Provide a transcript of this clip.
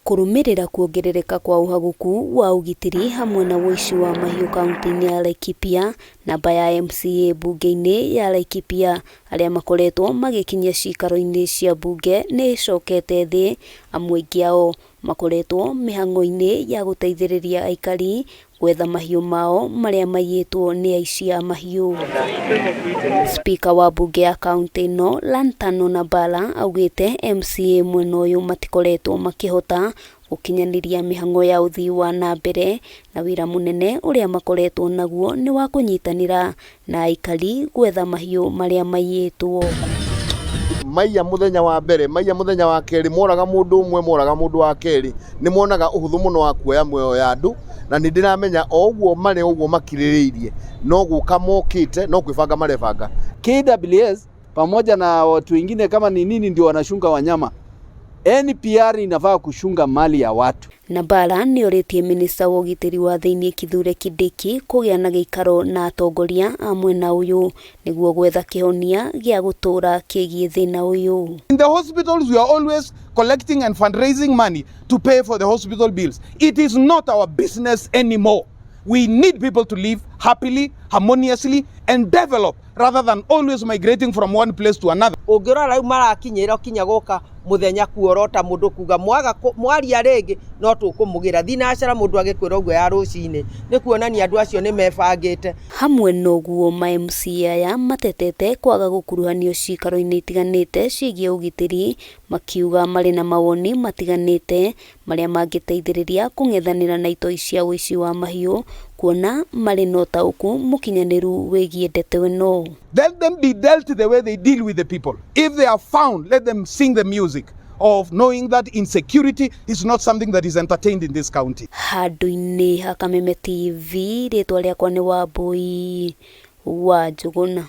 Kũrũmĩrĩra kuongerereka kwa ũhagũku wa ũgitĩri hamwe na ũici wa mahiũ kauntĩ-inĩ ya Laikipia, namba ya MCA mbunge-inĩ ya Laikipia arĩa makoretwo magĩkinyia ciikaro-inĩ cia mbunge nĩ ĩcokete thĩ, amu aingĩ ao makoretwo mĩhang'o-inĩ ya gũteithĩrĩria aikari gwetha mahiũ mao marĩa maiyĩtwo nĩ aici a mahiũ. Spika wa mbunge ya kauntĩ ĩno Lantano Nabala augĩte MCA mwena ũyũ matikoretwo makĩhota gũkinyanĩria mĩhang'o ya ũthii wa na mbere na wĩra mũnene ũrĩa makoretwo naguo nĩ wa kũnyitanĩra na aikari gwetha mahiũ marĩa maiyĩtwo. Maiya mũthenya wa mbere, maiya mũthenya wa kerĩ, moraga mũndũ ũmwe, moraga mũndũ wa kerĩ, nĩ monaga ũhũthũ mũno wa kuoya mĩoyo ya andũ, na nĩ ndĩramenya o ũguo marĩ ũguo makirĩrĩirie, no gũka mokĩte, no kwĩbanga marebanga. KWS pamoja na watu wengine kama ni nini ndio wanashunga wanyama. NPR inafaa kushunga mali ya watu. Nabala nĩorĩtie minista wa ũgitĩri wa thĩinĩ Kithure Kindiki kũgĩa na gĩikaro na atongoria a mwena ũyũ nĩguo gwetha kĩhonia gĩa gũtũũra kĩgiĩ thĩna ũyũ. In the hospitals, we are always collecting and fundraising money to pay for the hospital bills. It is not our business anymore. We need people to live happily, harmoniously, and develop rather than always migrating from one place to another. Ũngĩrora rĩu marakinyĩra kinya gũka mũthenya kuorota mũndũ kuga mwaga mwaria rĩngĩ no tũkũmũgĩra thinacara mũndũ agĩkwĩra ũguo ya rũcinĩ nĩ kuonania andũ acio nĩ mebangĩte. Hamwe na ũguo ma MCA aya matetete kwaga gũkuruhanio ciikaro-inĩ itiganĩte ciĩgiĩ ũgitĩri makiuga marĩ na mawoni matiganĩte marĩa mangĩteithĩrĩria kũng'ethanĩra na itoi cia ũici wa mahiũ kuona marĩ na ũtaũku mũkinyanĩru wĩgiĩ ndeto ĩno. Let them be dealt the way they deal with the people. If they are found, let them sing the music of knowing that insecurity is not something that is entertained in this county. Handũ-inĩ ha Kameme TV, rĩtwa rĩakwa nĩ Wambui wa Njũgũna.